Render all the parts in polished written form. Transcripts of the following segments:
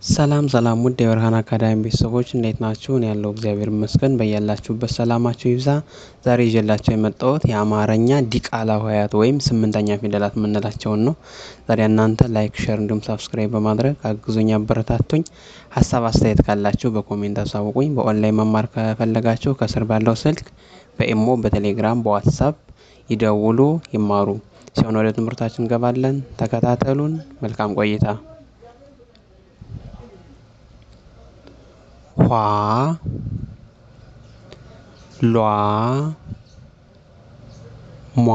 ሰላም ሰላም ውድ የብርሃን አካዳሚ ቤተሰቦች፣ እንዴት ናችሁ? እኔ ያለው እግዚአብሔር ይመስገን። በያላችሁበት ሰላማችሁ ይብዛ። ዛሬ ይዤላችሁ የመጣሁት የአማርኛ ዲቃላ ሆሄያት ወይም ስምንተኛ ፊደላት የምንላቸውን ነው። ዛሬ እናንተ like፣ share እንዲሁም subscribe በማድረግ አግዙኝ፣ አበረታቱኝ። ሀሳብ አስተያየት ካላችሁ በ comment አሳውቁኝ። በኦንላይን መማር ከፈለጋችሁ ከስር ባለው ስልክ በኢሞ፣ በቴሌግራም፣ በዋትሳፕ ይደውሉ፣ ይማሩ። ሲሆን ወደ ትምህርታችን እንገባለን። ተከታተሉን። መልካም ቆይታ። ኋ፣ ሏ፣ ሟ፣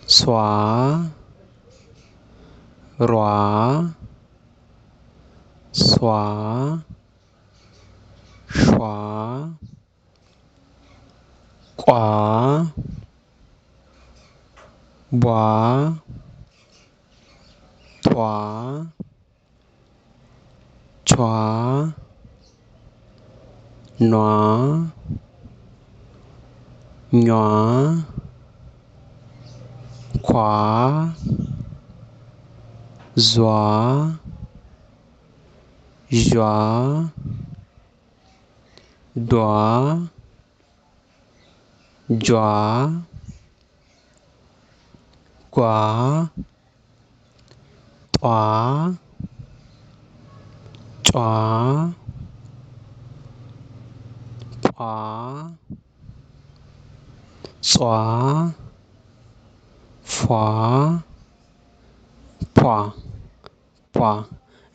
ሷ፣ ሯ፣ ሷ፣ ሿ፣ ቋ፣ ቧ፣ ቷ፣ ቿ፣ ኗ፣ ኟ፣ ኳ፣ ዟ፣ ዣ፣ ዷ፣ ጇ፣ ጓ፣ ጧ፣ ጯ፣ ጳ፣ ጿ፣ ፏ፣ ፏ፣ ፏ።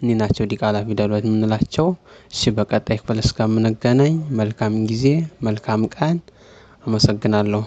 እኒህ ናቸው ዲቃላ ፊደሎች የምንላቸው። እሺ፣ በቀጣይ ክፍል እስከምንገናኝ መልካም ጊዜ፣ መልካም ቀን። አመሰግናለሁ።